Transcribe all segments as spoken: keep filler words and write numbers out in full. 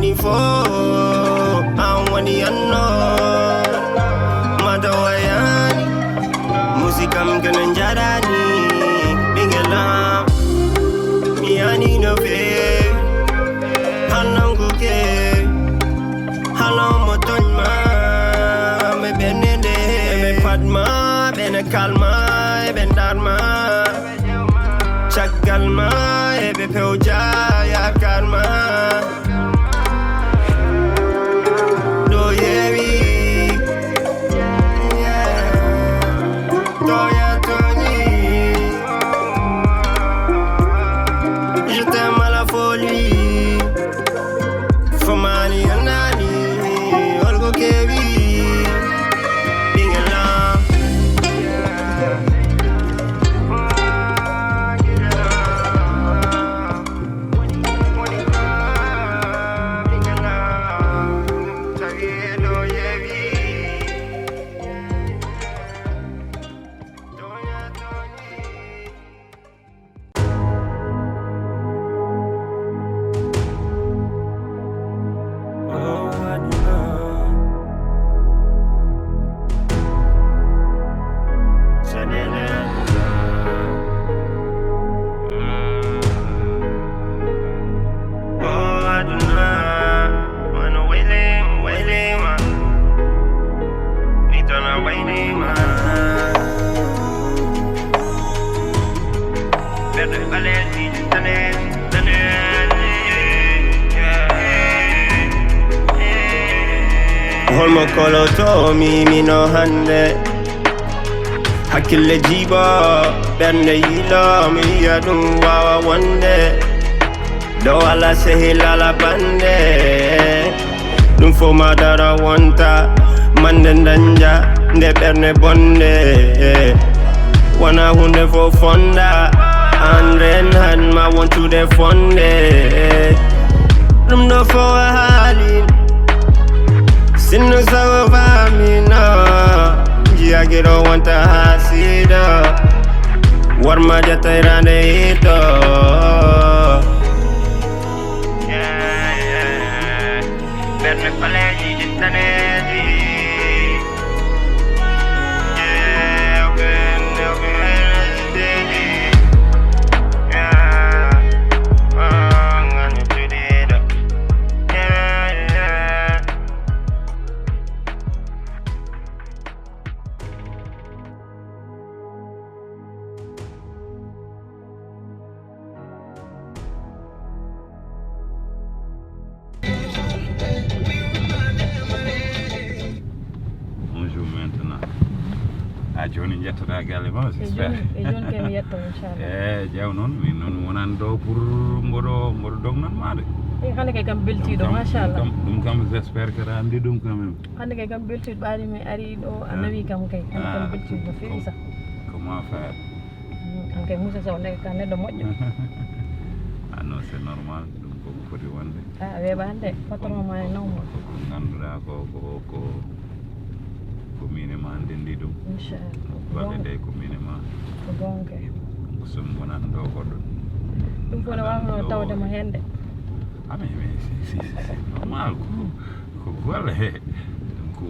Ni fo an woni anno mata wayani musikam kene jarani ɓingelam mi yani no fe halonguke halon mo toñma ɓe ɓennede ɓe patma ɓene kalma ɓe darma caggal ma eɓe pewja yakar ma ɗo yewi toya toñi je t'aime à la folie fomani anani olgo kewi ɓingelam Holmo koloto mimino hande hakkille jiiba ɓernde yiilo mi yiya ɗum wawa wonde ɗo ala sehil ala bande ɗum fof ma dara wonta mande dañja nde ɓerne bonde wona hunde fof fonda an ren han ma wontude fonde ɗum ɗo fof a haali sinno sago famino jiyagiɗo wonta ha sido warma jatayrande hito ɓerne paleji jittaneji Bonjour maintenant. A joni jettoɗa galle ma, e joni kay mi yetto inchallah. E jaw noon min noon wonani ɗo pour mboɗo mboɗo dognan ma de. E hande kay kam beltiɗo machallah. Ɗum kam j'espère que aɗa andi ɗum quand même. Hande kay kam beltiɗo ɓaari mi ari ɗo a nawi kam kay hande kam beltiɗo no fewi sax. Comment faire? An kay Moussa Sow nde ka neɗɗo moƴƴo. Ah non, c'est normal, ɗum koko foti wonde. Ah, weeɓande patron ma e nawmo. Ko ngannduɗaa ko ko ko ko min e ma ndenndi ɗum. Inchallah. Balle ɗe ko min e ma. Ko gonga. Ko sum wonani ɗo ko ɗum. Ɗum fof ne wawno tawde mo heen de. Ah mais mais c'est normal ko. Ko golle he. Donc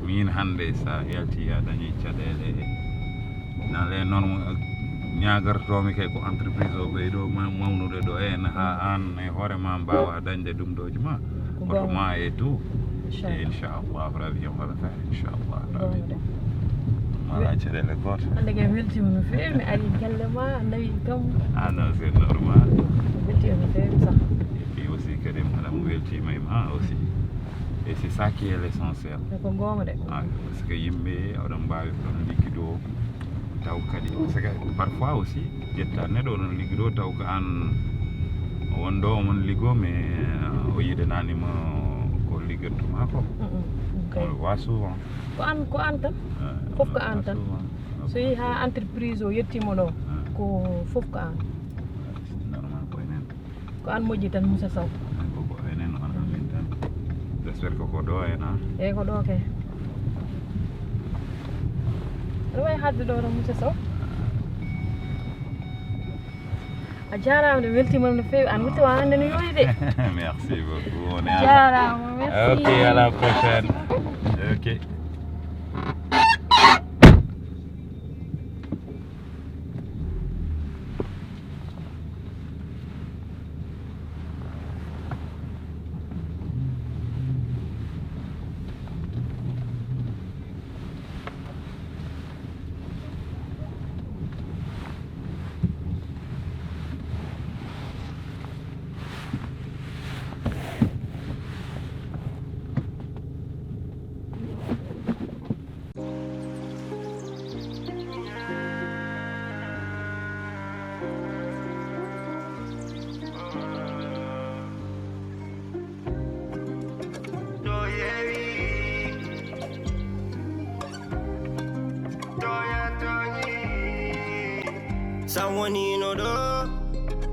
min hannde so a yalti a dañi caɗeele na les normes ñaagartoomi kay ko entreprise o ɓeyɗo mawnude ɗo en ha an e hoore ma mbawa dañde ɗum ɗoji ma oto ma e tout e inchallah rabi on wala kay inchallah rabi mala caɗeele gooto hannde kay weltima no fewi mi ari galle ma nawi kam ah non c'est normal weltima no fewi sax et puis aussi kadi mala mo weltima e ma aussi et c'est ça qui est l'essentiel ko gonga de ah parce que yimɓe oɗon mbawi ɗon liggido taw kadi parce que parfois aussi ƴetta neɗɗo oɗon liggido taw ko an wonɗo omon liggo mais o yiɗananima ko liggantu ma ko on le voit souvent ko an ko an tan fof ko an tan so yeehi ha entreprise o yettima ɗo ko fof ko an normal ko enen ko an moƴƴi tan Moussa Sow. Ko ko enen on amin tan. J'espère que ko ɗo ena. Eyyi ko ɗo kay. Aɗa wawi haalde ɗo tan Moussa Sow. A jaaraama, nde weltiima no feewi. Aan wutte wa hannde no yooɗi de. Merci beaucoup. On est Jaaraama, merci. Ok, à la prochaine. Ok. Sa wonino ɗo,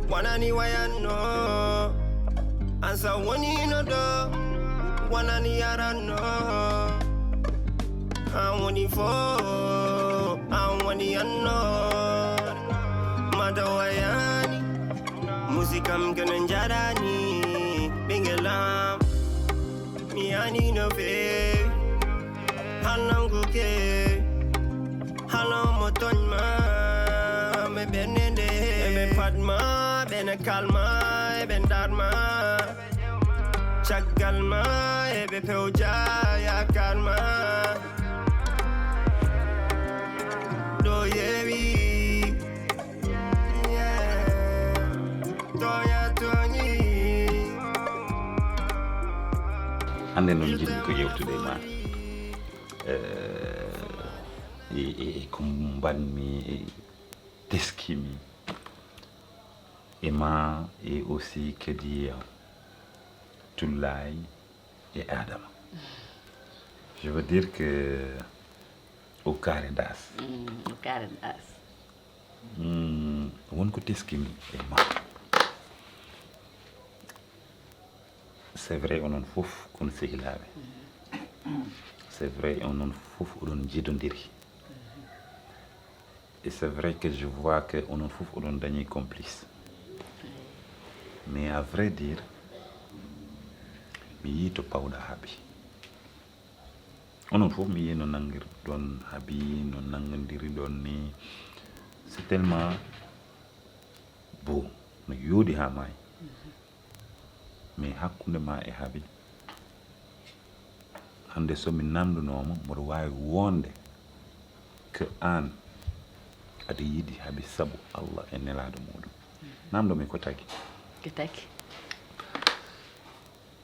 wonani wayanno. An sa wonino ɗo, wonani yaranno. An woni fo, an woni anno. Mata wayani, musikam kene jarani, ɓingel am. Mi yani no feewi, halongu keewi. Halo mo tooñ ma, ɓe ɓernde nde. Eɓe pat ma, ɓe ne kalma, eɓe ndar ma. Caggal ma, eɓe pewja yaakaar ma. Ɗo yeewi, yeah. Toya toñi. Hannde noon njiɗmi ko yewtude e ma eh, e e- e ko mbanmi e teskimi e ma e aussi kadi eh, Tullaay e Adama. Je veux dire que au carré d'as Mm, o karenɗas. Hmm, won ko teskimi e ma. C'est vrai, onon fof kon sehilaaɓe. C'est vrai, onon fof oɗon njedondiri. Et c'est vrai que je vois que onon fof oɗon dañi complice. Mais à vrai dire, mi yii to pawɗa haaɓi. Onon fof mi yii no nanngirɗon haaɓi, no nanngondiriɗon ni. C'est tellement beau, no yooɗi haa maayi. Mais hakkunde ma e haaɓi, hannde so mi nanndunoo ma, mboɗo waawi wonde que aan aɗa yiɗi haaɓi sabu Allah e nelaaɗo muuɗum. Namndo mi ko tagi? Ko tagi?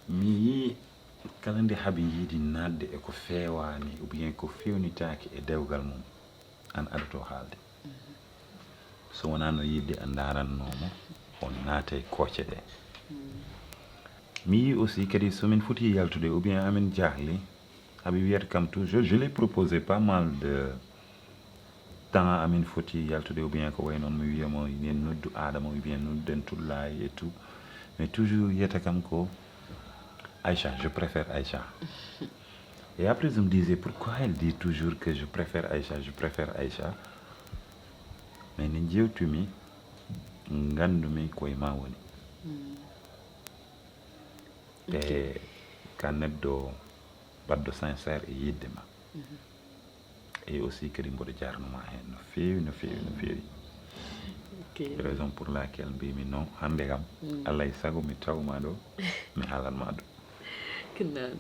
Mi yii kala nde haaɓi yiɗi naatde e ko feewaani ou bien ko feewnitaake e dewgal mum, aan adoto haalde. So wonaa no yiɗde a ndaarannoo mo, o naata e kooce ɗe. Mi yii aussi kadi so min foti yaltude ou bien amin jahli, haaɓi wiyata kam toujours, je l'ai proposé pas mal de temps amin foti yaltude ou bien ko wayi noon mi wiya mo nen noddu Adama ou bien nodden Tullaay et tout. Mais toujours wiyata kam ko Aïcha, je préfère Aïcha. Et après je me disais pourquoi elle dit toujours que je préfère Aïcha, je préfère Aïcha. Mais nde njeewtumi, nganndumi ko e ma woni. E ka neɗɗo baɗɗo sincère e yiɗde ma. Et aussi kadi mboɗo jarnuma heen no feewi, no feewi, no feewi. Ok. Raison pour laquelle mbimi non, hannde kam, alaa e sago mi tawma ɗo, mi haalan ma ɗum. Ko noon.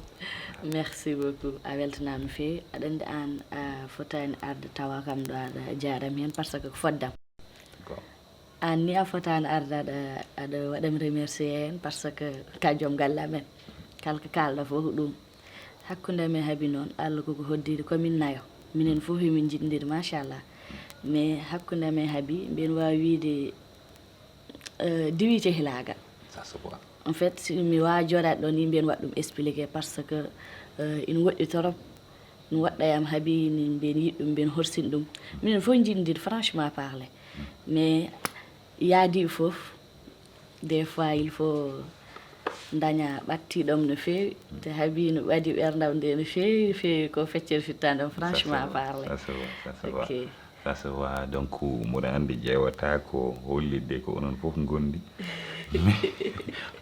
Merci beaucoup. A weltanaama no feewi. Aɗa anndi aan a fotaani arde tawa kam ɗo aɗa jaaram heen par ce que ko fotdam. Ko Aan ni a fotaani arde aɗa aɗa waɗam remercier heen par ce que ka joom galle amen. Kala ko kaalɗa fof ko ɗum. Hakkunde amen e haaɓi noon, Allah koko hoddiri komin nayo. Minen fof emin njiɗndiri machallah. Mais hakkunde amen e haaɓi mbiyen waawi wiyde euh, diwi cehilaagal. Ça se voit. En fait, si mi waawaa jooɗaade ɗoon yimɓe ene waɗa ɗum expliqué par ce que euh, ina woɗɗi torop. Ina woɗɗa yam haaɓi ni mbiyen yiɗ ɗum mbiyen horsini ɗum. Minen fof njiɗndir franchement parler. Mais yaadi fof des fois il faut daña ɓattiɗom no feewi te haaɓi no ɓadi ɓerdam nde no feewi feewi ko feccere fittandam franchement parler. Ça se voit, ça se voit. Ok. Tasowa, donc, mboɗo anndi ƴeewata ko hollitde ko onon fof ngondi. Mais,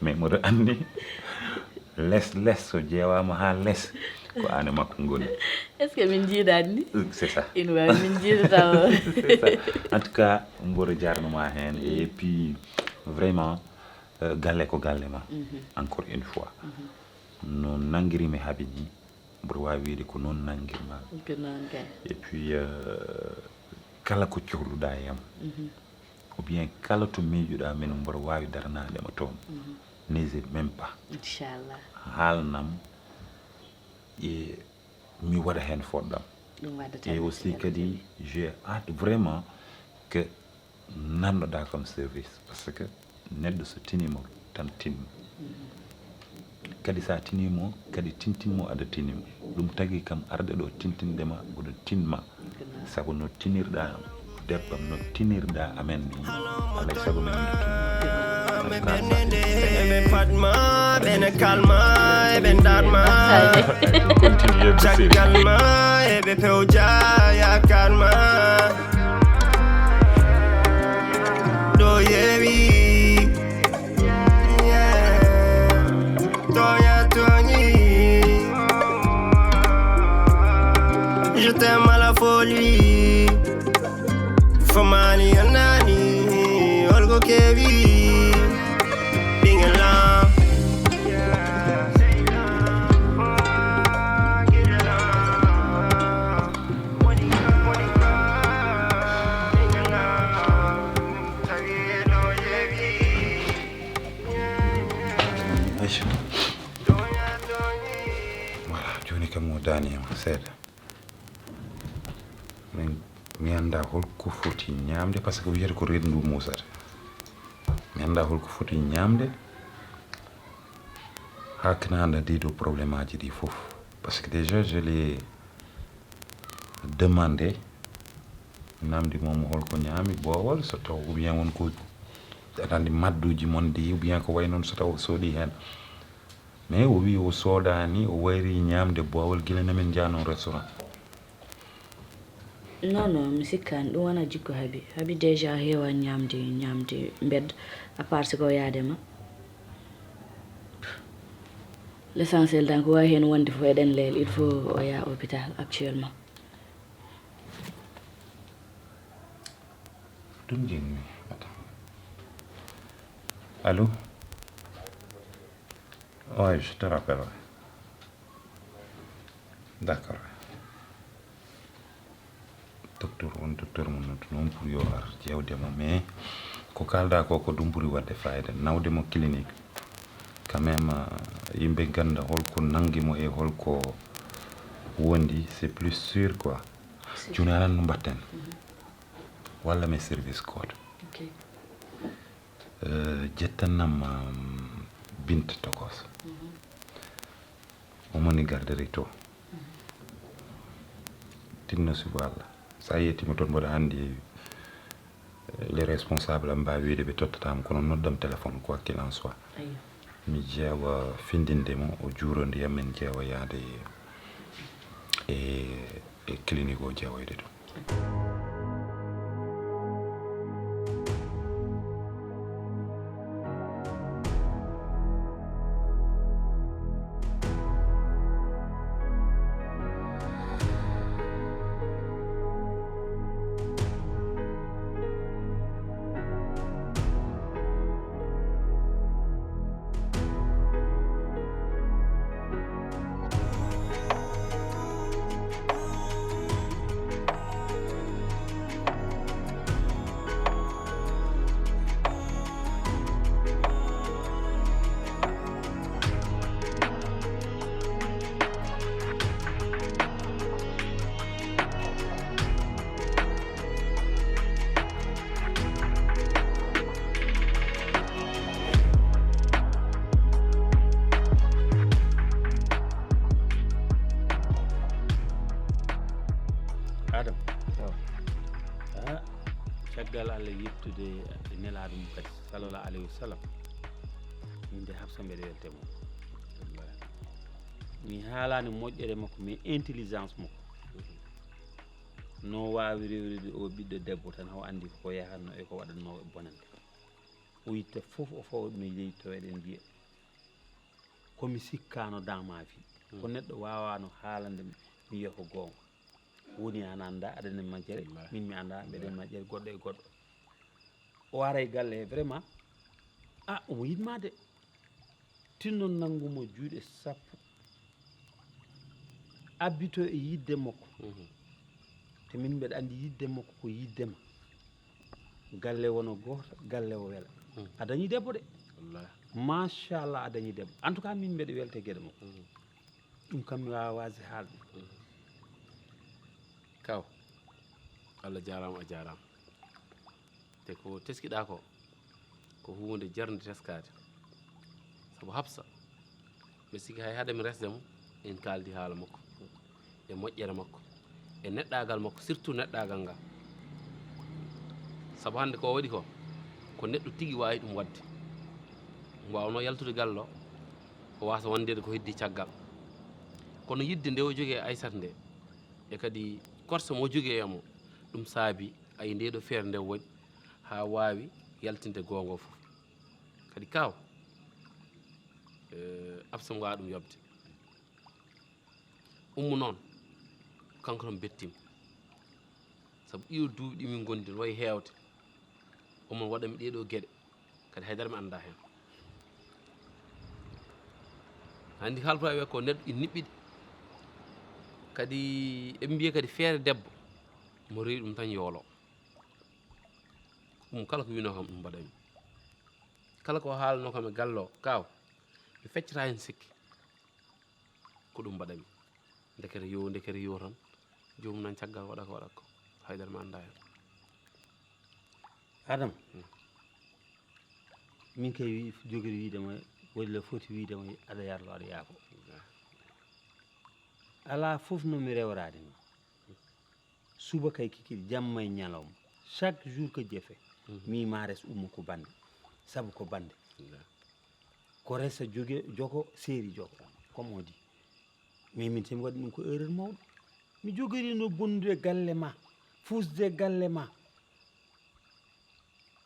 mais mboɗo anndi les, les, so ƴeewaama haa les, ko aan e makko ngondi. Est-ce que min njiidaani ni? C'est ça. Ina waawi min njiidata o. C'est ça. En tout cas, mboɗo jarnuma heen. Et puis, vraiment, euh, galle ko galle ma. Mhm. Encore une fois. Mhm. No nanngiri mi Habi ni, mboɗo waawi wiyde ko noon nanngirma. Ko noon kay. Et puis, euh, kala ko cohluɗaa e am, mhm, ou bien kala to miijuɗaa min, mboɗo waawi daranaade ma toon. Mhm. N'hésite même pas. Inchallah. Haalnam e mi waɗa heen fotɗam. Ɗum waɗata. Et aussi kadi, j'ai hâte vraiment que nannoɗaa kam service, parce que neɗɗo so tiniima tan tinno. Kadi so a tiniima kadi, tintinmo aɗa tinimo. Ɗum tagi kam arde ɗo tintinde ma, mboɗo tinma. Sabu no tinirɗaa debbam, no tinirɗaa amen ni, alay sago men no tinma. Ɓe patma, ɓe ne kalma, e ɓe darma. Continue the same. Caggal ma, e ɓe pewja yakarma. Ɗo yewi. Yeah. Toya Tony. Je t'aime à la folie. Famani anani. Olgo kevi. Bingala. Voilà, jooni kam mo daani e ma seeɗa. Min, mi annda holko foti ñaamde, parce que wiyata ko reedu ndu muusata. Mi annda holko foti ñaamde haa kina annda ɗii ɗoo problème aji ɗi fof. Parce que déjà, je l'ai demandé, mi namndi mo holko ñaami boowal, so taw ou bien won ko aɗa anndi madduuji mon ɗi, ou bien ko wayi noon so taw o soodii heen. Mais o wii o soodaani, o wayri ñaamde boowal gila na min njahnoo restaurant. Non, non, mi sikkaani, ɗum wonaa jikko Habi. Habi déjà heewaa ñaamde, ñaamde mbedda, à part si ko yaade ma. L'essentiel tan ko waawi heen wonde fof, eɗen leel, il faut o yaha hôpital actuellement. Ɗum njeɗmi. Attends. Allô? Ouais, je te rappelle, ouais. D'accord. Docteur, on docteur mo noddu noon pour yo ar ƴeewde mo, mais ko kaalɗaa ko, ko ɗum ɓuri waɗde fayida, nawde mo clinique. Quand même, euh, yimɓe ngannda holko nanngi mo e holko wondi, c'est plus sûr quoi. Jooni aɗa anndi no mbaɗten? Mhm. Walla mi service gooto. Ok. Euh, ƴettanam, um, Binta Tokos. Mhm. Omo woni garderie to. Mhm. Tinno suba Allah. So a yettiima toon, mboɗo anndi, eh, les responsables am mbaawi wiyde ɓe tottataa mo, kono noddam téléphone, quoi qu'il en soit. Ayyo. Mi ƴeewa findinde mo, o juurondiyam, min ƴeewa yahde e, e clinique o ƴeewoyde ɗum. Adam. Ah, caggal Allah yettude e nelaaɗo mum kadi, sallallahu alayhi wa sallam, min de Hafsa mbeɗa welta e mum. Mi haalaani moƴƴere makko, mais intelligence makko. No waawi rewrude o ɓiɗɗo debbo tan, o anndi ko yahatno e ko waɗatno bonande. O yitta fof, o fawɗno leydi to eɗen njiya. Ko mi sikkaano dans ma vie. Ko neɗɗo waawano haalande mi, mi wiya ko goonga. Woni an annda, aɗa nen majjere, min mi annda, mbeɗen majjere, goɗɗo e goɗɗo. O ara e galle he, vraiment, a, omo yiɗ ma de. Tinno nanngu mo juuɗe sappo. Abbito e yiɗde makko. Te min mbeɗa anndi yiɗde makko ko yiɗde ma. Galle wona gooto, galle o wela. A dañi debbo de. Machallah, a dañi debbo. En tout cas, min mbeɗa welta geɗe makko. Ɗum kam mi waawaa waasde haalde. Kaw, Allah jaaraama, a jaaraama. Te ko teskiɗaa ko, ko huunde jarnde teskaade. Sabu Hafsa, mi sikki hay hade mi resde mo, en kaaldi haala makko, e moƴƴere makko, e neɗɗaagal makko, surtout neɗɗaagal ngal. Sabu hannde ko o waɗi ko, ko neɗɗo tigi waawi ɗum waɗde. Ɗum waawnoo yaltude galle o, o waasa wondeede ko heddii caggal. Kono yiɗde nde o jogii e Aysata nde, e kadi korse mo jogii e mo, ɗum saabi ay nde ɗo feere nde waɗi haa waawi yaltinde goonga o fof. Kadi kaaw, eh, Absa mo waawi ɗum yoɓde. Ummu noon, kanko tan bettiima. Sabu ɗiyo duuɓi ɗi min ngondi no wayi heewde. Omon waɗa mi ɗee ɗoo geɗe. Kadi haydara mi anndaa heen. Anndi haalpulaaɓe ko neɗɗo ina niɓɓiɗi. Kadi eɓe mbiya kadi feere debbo mo rewi ɗum tan yoolo. Ɗum kala ko winoo kam ɗum mbaɗami. Kala ko haalnoo kam e galle o, kaaw, mi feccata heen sikki. Ko ɗum mbaɗami. Ndekete yo, ndekete yo tan. Joomum nan caggal waɗa ko waɗa ko. Haydara mi anndaa heen. Adama, min kay wi- jogori wiide ma, walla foti wiide ma, aɗa yarlo, aɗa yaafo. Alaa fof no mi rewraade ma. Suba kay kikiɗe, jamma e ñalawma. Chaque jour ko jefe. Mi ma res ummo ko bannde. Sabu ko bannde. Ko resa joge, jogo, seeri jogo. Comme on dit. Mais min temi waɗi ɗum ko erreur mawɗo. Mi jogori no bondude galle ma, fuusde galle ma.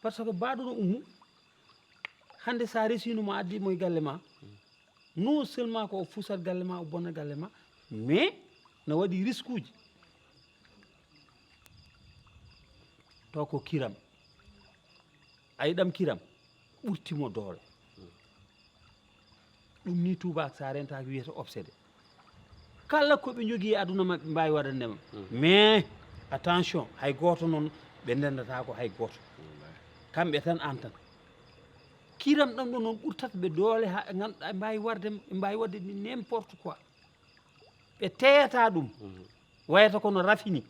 Par ce que baɗono ummu, hannde sa resino ma addi mo e galle ma, non seulement ko o fuusat galle ma, o bonna galle ma, mais no waɗi risque uji. To ko kiram. A yiɗam kiram, ɓurti mo doole. Ɗum ni tubaak sa rentaaki wiyata obsédé. Kala ko ɓe njogii e aduna maɓɓe mbaawi waɗande ma. Mais attention, hay gooto noon ɓe ndendataako hay gooto. Kamɓe tan aan tan. Kiram ɗam ɗo noon ɓurtat ɓe doole haa ɓe ngannduɗaa ɓe mbaawi warde ɓe mbaawi waɗde n'importe quoi. Ɓe teyata ɗum. Wayata kono rafini.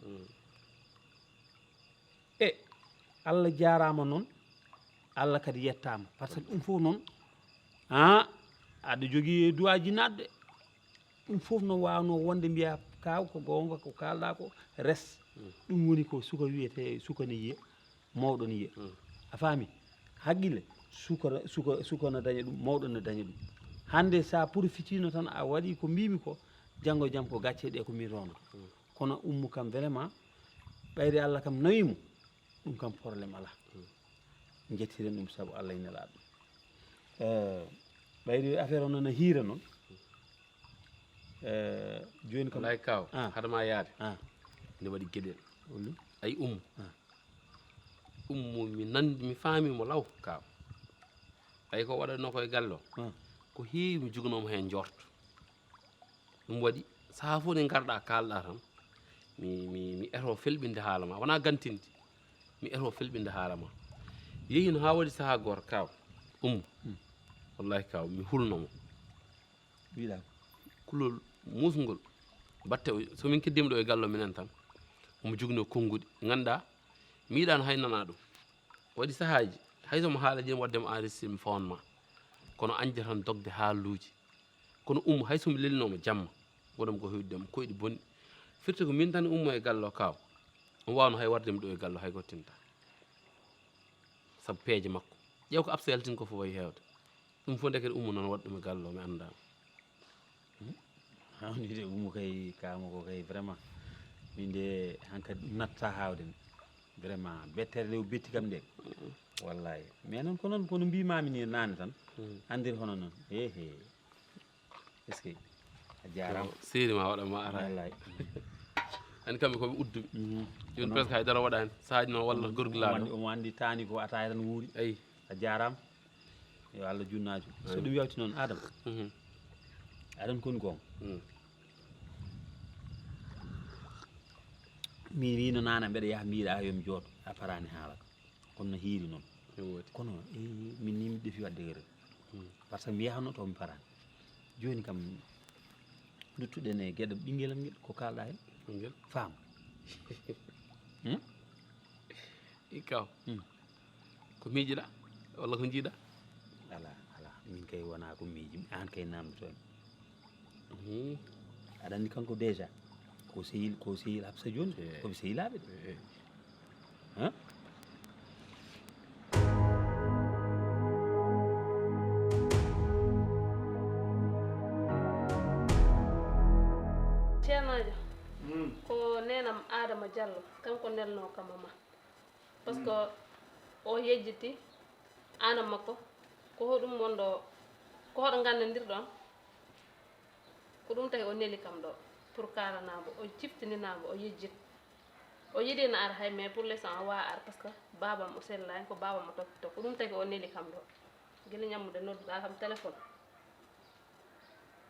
E Allah jaaraama noon, Allah kadi yettaama. Par ce que ɗum fof noon, haa aɗa jogii duwaaji naatde. Ɗum fof no waawnoo wonde mbiyaa kaaw ko goonga ko kaalɗaa ko res. Ɗum woni ko suka wiyetee suka ne yiya, mawɗo ne yiya. A faami? Haqqille, suka, suka, suka no daña ɗum, mawɗo no daña ɗum. Hannde so a profitiino tan a waɗii ko mbiimi ko, janngo e jam ko gacce ɗe ko min rondo. Kono ummu kam vraiment, ɓayri Allah kam nawii mo, ɗum kam problème alaa. Njettiren ɗum sabu Allah e nelaaɗo. Eh, ɓayri affaire o noon no hiira noon. Eh, jooni kam Walaay kaaw, ah, hade ma yaade. Ah. Ene waɗi geɗel. Ay ummu. Ah. Ummu mi nandi, mi faami mo law kaaw. Ay ko waɗatnoo ko e galle o. Ah. Ko heewi mi joganoo mo heen njorto. Ɗum waɗi sahaa fof nde ngarɗaa kaalɗaa tan, mi, mi, mi eto felɓinde haala ma. Wonaa gantinde, mi eto felɓinde haala ma. Yehiino haa waɗi sahaa gooto kaaw, ummu. Wallaahi kaaw, mi hulno mo. Kulol muusngol. Batte o, so min keddiima ɗo e galle o minen tan, omo joginoo konnguɗi. Nganndaa, mi yiɗaano hay nanaa ɗum. Waɗi sahaaji, hay so mo haala jeni waɗde mo enregistré mi fawan ma. Kono añde tan dogde haaluuji. Kono ummo hay so mi lelinooma jamma, wonam ko hewdudema koyɗi bonɗi. Firti ko min tan ummo e galle o kaaw. Omo waawno hay warde mi ɗo e galle o hay gottinta. Sabu peeje makko. Ƴeew ko absa yaltin ko fof wayi heewde. Ɗum fof ndekete ummo noon waɗ ɗum e galle o mi anndaama. Hawnide ummo kay kaama ko kay vraiment. Min de hankadi ɗum natta hawde mi. Vraiment bettere nde o betti kam nde. Wallahi. Mais noon ko noon kono mbimami ni nane tan. Andir hono noon. Ehe. Est-ce que a jarama? Seedi ma waɗa ma ara. Wallahi. An kamɓe koɓe udduɓe. Joni presque haydara waɗani. Saaji noon walla gorgilaaɗo. Omo andi tani ko ataya tan wuuri. Ayi. A jarama. Yo Allah junnaju. So ɗum yawti noon Adama. Aɗan koni gonga. Mi wino nana mbeɗa yaha mbiɗa yomi jooɗo a parani haala kam. Kono no hiiri noon. Kono min ni mi ɗefi wadde erreur. Par ce que mi yahanno to mi parani. Joni kam duttuɗen e geɗe ɓinguelam ngel ko kalɗa hen. Ɓinguel faam. Ikkaw. Ko miijiɗa walla ko jiiɗa? Ala ala min kay wona ko miiji an kay namdotomi. Aɗa andi kanko déjà ko sehil ko sehil Habsa joni koɓe sehilaɓe de. Ceernaajo, ko neenam Aadama Jallo, kanko nelnoo kam e ma. Par ce que o yejjiti aan e makko, ko hoɗum wonɗo, ko hoɗo nganndandirɗon? Ko ɗum tawi o neli kam ɗo pour kaalanaa mbo, o ciftininaa mbo, o yejjit. O yiɗino ar hay mais pour l'instant o waawaa ar par ce que baabam o sellaani, ko baabam o toppitoo. Ko ɗum tawi o neli kam ɗo. Gila ñammude nodduɗaa kam téléphone.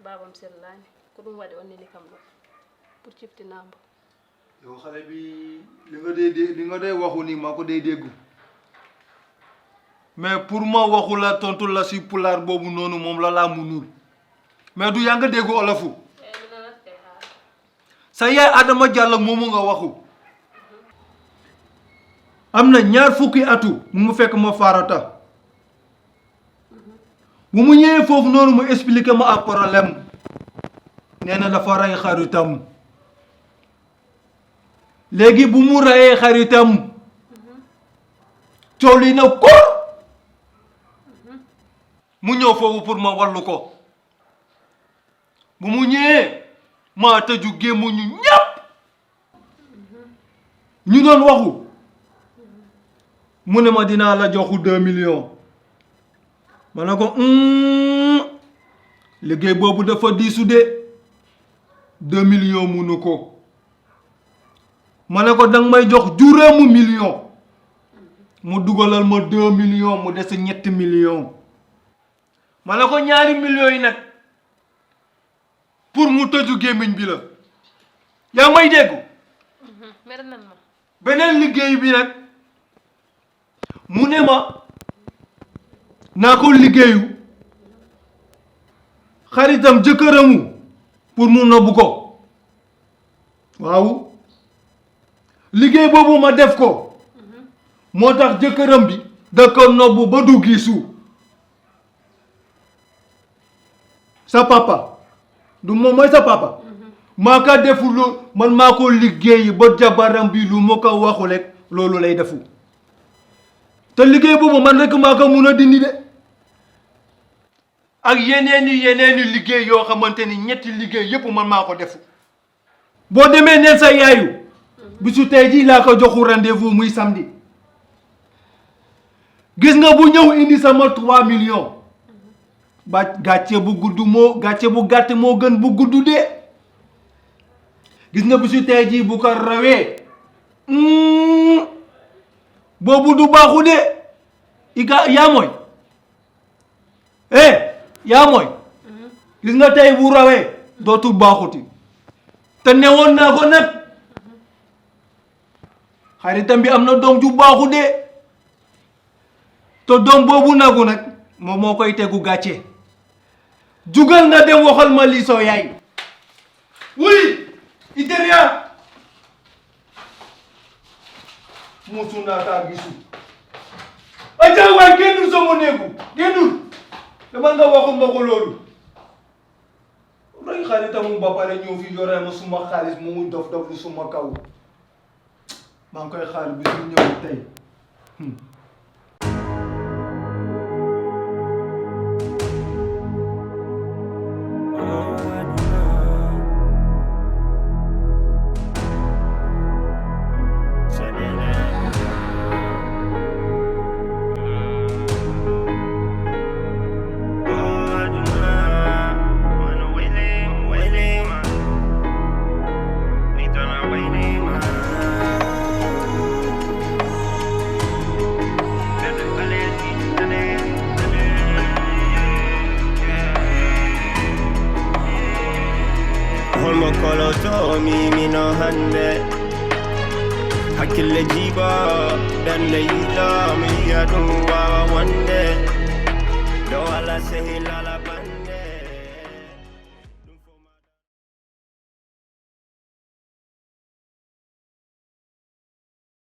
Baabam sellaani. Ko ɗum waɗi o neli kam ɗo pour ciftinaa mbo. Yow xale bi li nga dee dee li nga dee waxu nii maa ko dee dégg. Mais pour ma waxu la tontu la si pulaar boobu noonu moom la laa munul. Mais du yaa nga dégg olofu. Sa yaay Adama Diallo moomu nga waxu. Am na ñaar fukki atu mu mu fekk ma farata. Bu mu ñëwee foofu noonu mu expliqué ma ab problème. Nee na dafa rey xaritam. Léegi bu mu reyee xaritam. Coow li na kor. Mu ñëw foofu pour ma wallu ko. Bu mu ñëwee maa tëju gémmuñu ñépp. Ñu doon waxu. Mu ne ma dinaa la joxu deux millions. Ma ne ko hum. Liggéey boobu dafa diisu de. Deux millions munu ko. Ma ne ko danga may jox juróomu million. Mu dugalal ma deux millions mu des ñetti millions. Ma ne ko ñaari millions yi nag. Pour mu tëju gémmiñ bi la. Yaa may dégg? Mere nan ma. Beneen liggéey bi nag mu ne ma naa ko liggéeyu xaritam jëkkëramu pour mu nobbu ko. Waaw. Liggéey boobu ma def ko moo tax jëkkëram bi da ko nobbu ba du gisu. Sa papa du moom mooy sa papa. Maa ko deful lu man maa ko liggéey ba jabaram bi lu ma ko waxul rek loolu lay defu. Te liggéey boobu man rek maa ko mun a dindi de. Ak yeneeni yeneeni liggéey yoo xamante ni ñetti liggéey yépp man maa ko defu. Boo demee neen sa yaayu bisu tey jii laa ko joxu rendez-vous muy samedi. Gis nga bu ñëw indi sama trois millions. Ba gàcce bu gudd moo gàcce bu gàtt moo gën bu gudd de. Gis nga bisu tey jii bu ko rawee. Boobu du baaxu de. Ika yaa mooy. Eh, yaa mooy. Gis nga tey bu rawee dootul baaxuti. Te newoon naa ko nag. Xaritam bi am na doom ju baaxu de. Te doom boobu nagu nag moom moo koy tegu gàcce. Jugal nga dem waxal ma lii soo yaay. Wuy, Iteria. Musu naa kaa gisu. Aja waay génnul sama néegu génnul. Dama nga waxu ma ko loolu. Rey xaritam ba pare ñëw fi yore ma suma xaalis mu ngi dof dof lu suma kaw. Maa ngi koy xaar bi su ñëw tey. Holmo koloto mi mino hande. Hakkille jiba, ɓernde yiɗa mi yiya ɗum wawa wonde. Ɗo wala sehil ala